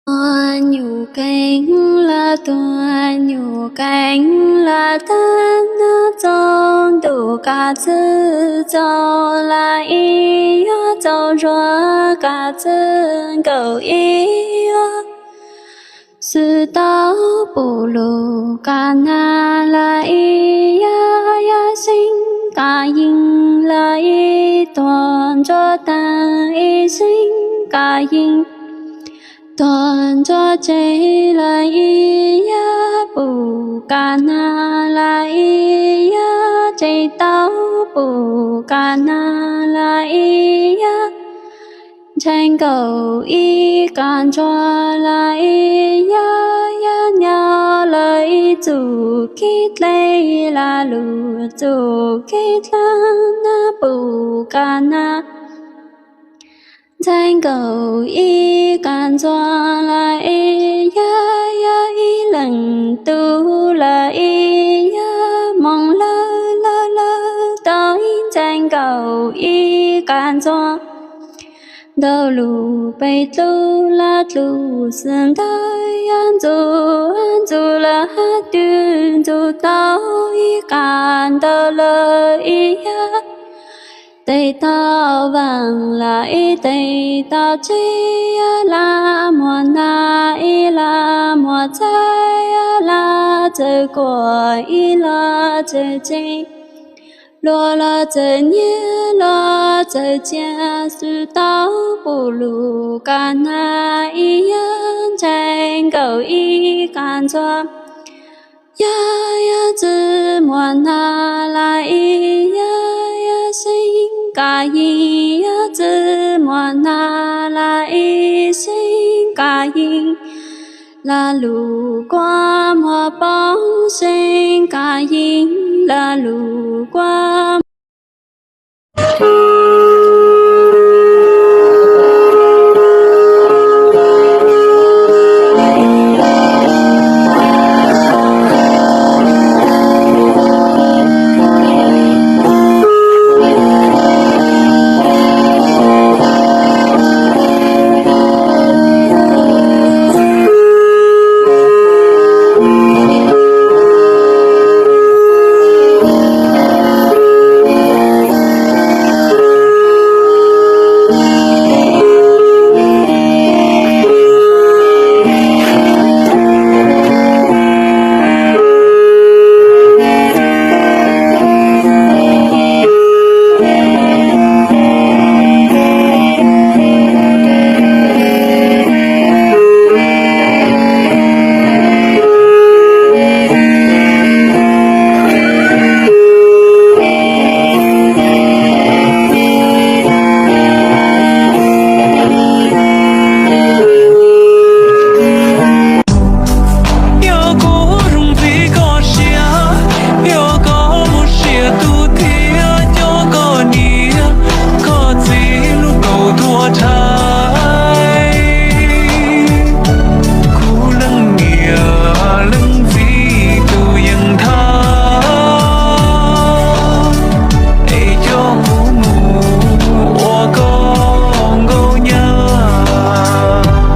Tuag nyuj keeb lawm, tuag nyuj keeb lawm, tag nag txog ntuj kav txwj txaus lawm ib yam, txaus ntsuag kav txwj nkaus ib yam. Xwb tau pum lus kav nag lawm ib yam, yam xeeb kav yees lawm ib, tuag ntsuag tag ib xeeb kav yees. Tuag ntsuag tseg lawm ib yam, pum kav nag lawm ib yam, tseg tau pum kav nag lawm ib yam. Ntshai nkaus ib kav ntsuag lawm ib yam, yam nyob lawm ib txuj kev dleb, lam lug txuj kev dleb nag pum kav nag. Ntshai nkaus ib kav ntsuag lawm ib yam, yam ib leeg tub lawm ib yam, moog lawm lawm lawm tau ib, ntshai nkaus ib kav ntsuag. Ntau lug peb dlub lawm dlub xwb ntag, yam ntxuv ntxuv lawm hab twb ntxuv tau ib kav ntau lawm ib yam. Tes tau vaam lawm ib, tes tau tseg, yam lam muaj nag ib, lam muaj txhais, yam lam txawj kuam ib, lam txawj tseem, luag los txawj nyiam, luag txawj cia, xwb tau pum lug kav nag ib yam, ntshai nkaus ib kav ntsuag. Yam yam tsi muaj nag lawm ib yam, yam xeeb kav yees, yam tsi muaj nag lawm ib, xeeb kav yees, lam lug kuam muaj poob, xeeb kav yees, lam lug kuam muaj